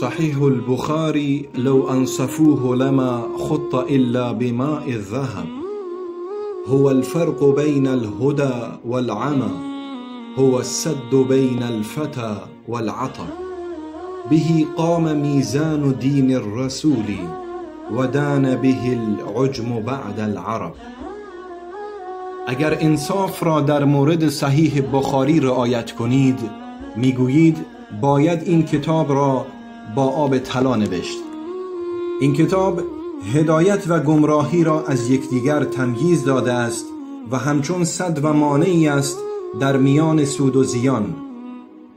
صحيح البخاري لو أنصفوه لما خط إلا بماء الذهب. هو الفرق بين الهدى والعمى، هو السد بين الفتى والعطب. به قام ميزان دين الرسول، ودان به العجم بعد العرب. اگر انصاف را در مورد صحیح بخاری رعایت کنید، میگویید باید این کتاب را با آب طلا نوشت. این کتاب هدایت و گمراهی را از یکدیگر تمییز داده است و همچون سد و مانعی است در میان سود و زیان.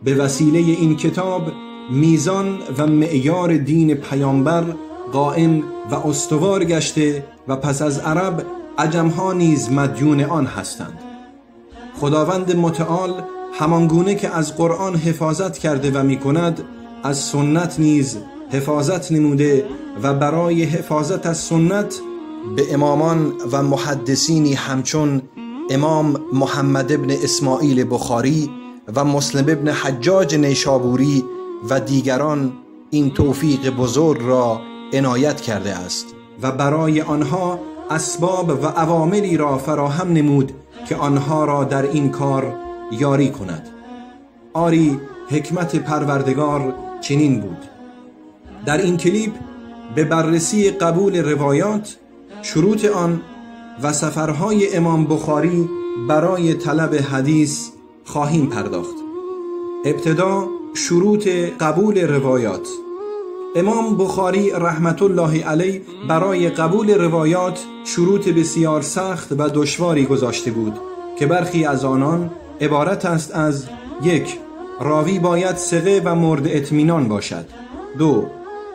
به وسیله این کتاب میزان و معیار دین پیامبر قائم و استوار گشته و پس از عرب عجمها نیز مدیون آن هستند. خداوند متعال همانگونه که از قرآن حفاظت کرده و می کند، از سنت نیز حفاظت نموده و برای حفاظت از سنت به امامان و محدثینی همچون امام محمد ابن اسماعیل بخاری و مسلم ابن حجاج نیشابوری و دیگران این توفیق بزرگ را عنایت کرده است و برای آنها اسباب و عواملی را فراهم نمود که آنها را در این کار یاری کند. آری، حکمت پروردگار چنین بود. در این کلیپ به بررسی قبول روایات، شروط آن و سفرهای امام بخاری برای طلب حدیث خواهیم پرداخت. ابتدا شروط قبول روایات. امام بخاری رحمت الله علیه برای قبول روایات شروط بسیار سخت و دشواری گذاشته بود که برخی از آنان عبارت است از: 1. راوی باید ثقه و مورد اطمینان باشد. 2.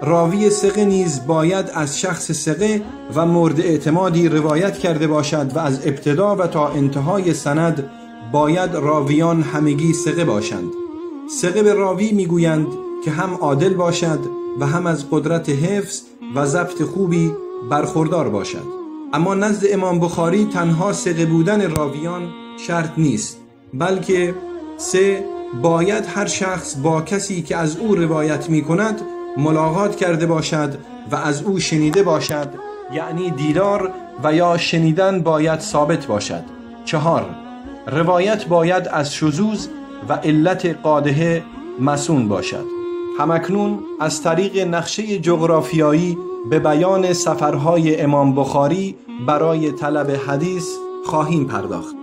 راوی ثقه نیز باید از شخص ثقه و مورد اعتمادی روایت کرده باشد و از ابتدا و تا انتهای سند باید راویان همگی ثقه باشند. ثقه به راوی میگویند که هم عادل باشد و هم از قدرت حفظ و ضبط خوبی برخوردار باشد. اما نزد امام بخاری تنها ثقه بودن راویان شرط نیست، بلکه 3. باید هر شخص با کسی که از او روایت می کند ملاقات کرده باشد و از او شنیده باشد، یعنی دیدار و یا شنیدن باید ثابت باشد. 4. روایت باید از شذوذ و علت قادحه مصون باشد. همکنون از طریق نقشه جغرافیایی به بیان سفرهای امام بخاری برای طلب حدیث خواهیم پرداخت.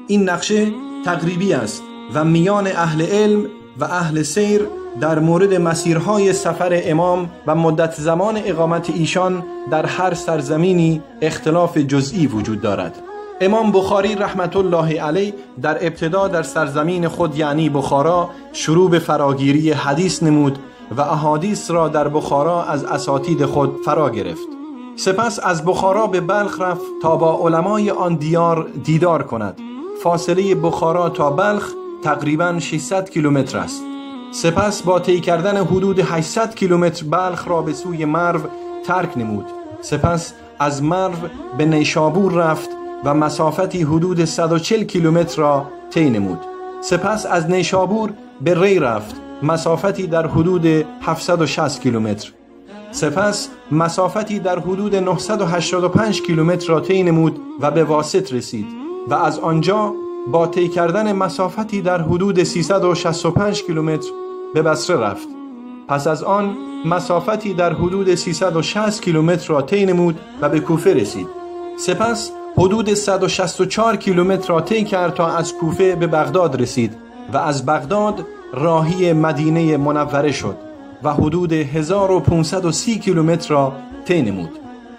این نقشه تقریبی است و میان اهل علم و اهل سیر در مورد مسیرهای سفر امام و مدت زمان اقامت ایشان در هر سرزمینی اختلاف جزئی وجود دارد. امام بخاری رحمت الله علیه در ابتدا در سرزمین خود یعنی بخارا شروع به فراگیری حدیث نمود و احادیث را در بخارا از اساتید خود فرا گرفت. سپس از بخارا به بلخ رفت تا با علمای آن دیار دیدار کند. فاصله بخارا تا بلخ تقریباً 600 کیلومتر است. سپس با طی کردن حدود 800 کیلومتر بلخ را به سوی مرو ترک نمود. سپس از مرو به نیشابور رفت و مسافتی حدود 140 کیلومتر را طی نمود. سپس از نیشابور به ری رفت، مسافتی در حدود 760 کیلومتر. سپس مسافتی در حدود 985 کیلومتر را طی نمود و به واسط رسید و از آنجا با طی کردن مسافتی در حدود 365 کیلومتر به بصره رفت. پس از آن مسافتی در حدود 360 کیلومتر را طی نمود و به کوفه رسید. سپس حدود 164 کیلومتر را طی کرد تا از کوفه به بغداد رسید و از بغداد راهی مدینه منوره شد و حدود 1530 کیلومتر را طی نمود.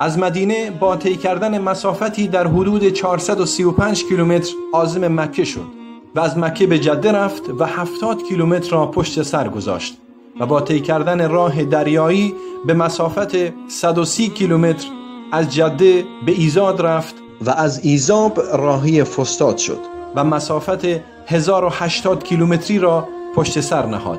از مدینه با طی کردن مسافتی در حدود 435 کیلومتر عازم مکه شد و از مکه به جده رفت و 70 کیلومتر را پشت سر گذاشت و با طی کردن راه دریایی به مسافت 130 کیلومتر از جده به ایزاد رفت و از ایزاب راهی فسطاط شد و مسافت 1080 کیلومتری را پشت سر نهاد.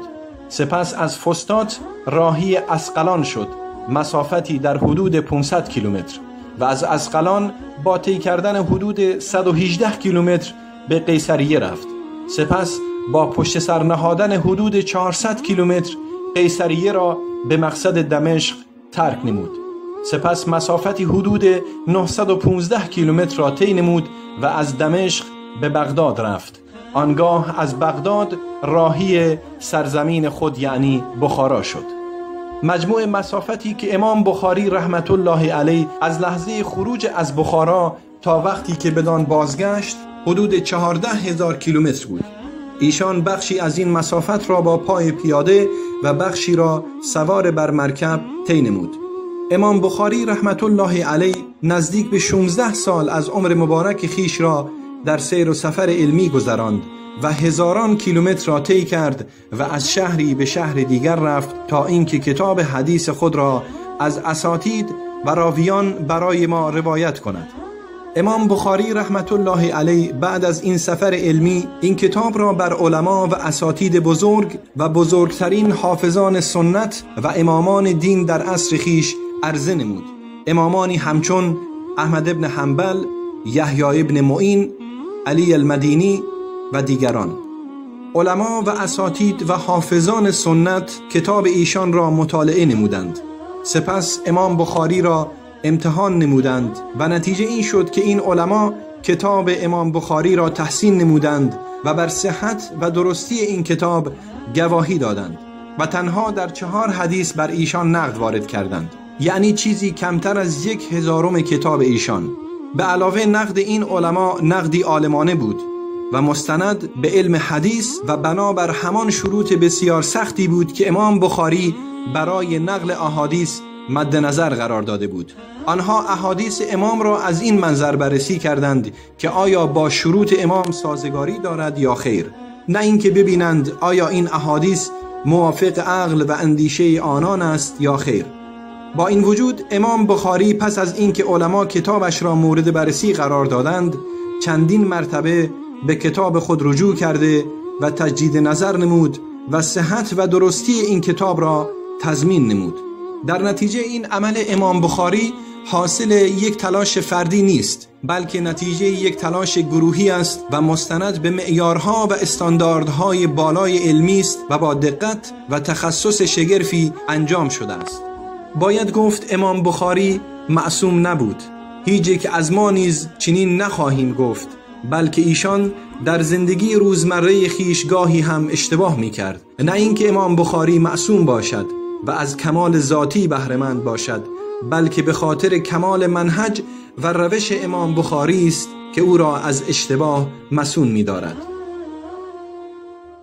سپس از فسطاط راهی عسقلان شد، مسافتی در حدود 500 کیلومتر، و از عسقلان با طی کردن حدود 118 کیلومتر به قیصریه رفت. سپس با پشت سر نهادن حدود 400 کیلومتر قیصریه را به مقصد دمشق ترک نمود. سپس مسافتی حدود 915 کیلومتر را طی نمود و از دمشق به بغداد رفت. آنگاه از بغداد راهی سرزمین خود یعنی بخارا شد. مجموع مسافتی که امام بخاری رحمت الله علیه از لحظه خروج از بخارا تا وقتی که بدان بازگشت حدود 14,000 کیلومتر بود. ایشان بخشی از این مسافت را با پای پیاده و بخشی را سوار بر مرکب طی نمود. امام بخاری رحمت الله علیه نزدیک به 16 سال از عمر مبارک خیش را در سیر و سفر علمی گذراند و هزاران کیلومتر را طی کرد و از شهری به شهر دیگر رفت تا اینکه کتاب حدیث خود را از اساتید و راویان برای ما روایت کند. امام بخاری رحمت الله علیه بعد از این سفر علمی این کتاب را بر علما و اساتید بزرگ و بزرگترین حافظان سنت و امامان دین در عصر خویش عرضه نمود. امامانی همچون احمد ابن حنبل، یحیی ابن معین، علی المدینی و دیگران. علما و اساتید و حافظان سنت کتاب ایشان را مطالعه نمودند. سپس امام بخاری را امتحان نمودند و نتیجه این شد که این علما کتاب امام بخاری را تحسین نمودند و بر صحت و درستی این کتاب گواهی دادند و تنها در 4 حدیث بر ایشان نقد وارد کردند، یعنی چیزی کمتر از 1/1000 کتاب ایشان. به علاوه نقد این علما نقدی عالمانه بود و مستند به علم حدیث و بنابر همان شروط بسیار سختی بود که امام بخاری برای نقل احادیث مد نظر قرار داده بود. آنها احادیث امام را از این منظر بررسی کردند که آیا با شروط امام سازگاری دارد یا خیر، نه اینکه ببینند آیا این احادیث موافق عقل و اندیشه آنان است یا خیر. با این وجود امام بخاری پس از اینکه علما کتابش را مورد بررسی قرار دادند، چندین مرتبه به کتاب خود رجوع کرده و تجدید نظر نمود و صحت و درستی این کتاب را تضمین نمود. در نتیجه این عمل امام بخاری حاصل یک تلاش فردی نیست، بلکه نتیجه یک تلاش گروهی است و مستند به معیارها و استانداردهای بالای علمی است و با دقت و تخصص شگرفی انجام شده است. باید گفت امام بخاری معصوم نبود. هیچ یک از ما نیز چنین نخواهیم گفت، بلکه ایشان در زندگی روزمره خویش گاهی هم اشتباه می‌کرد. نه اینکه امام بخاری معصوم باشد و از کمال ذاتی بهره‌مند باشد، بلکه به خاطر کمال منهج و روش امام بخاری است که او را از اشتباه مصون می‌دارد.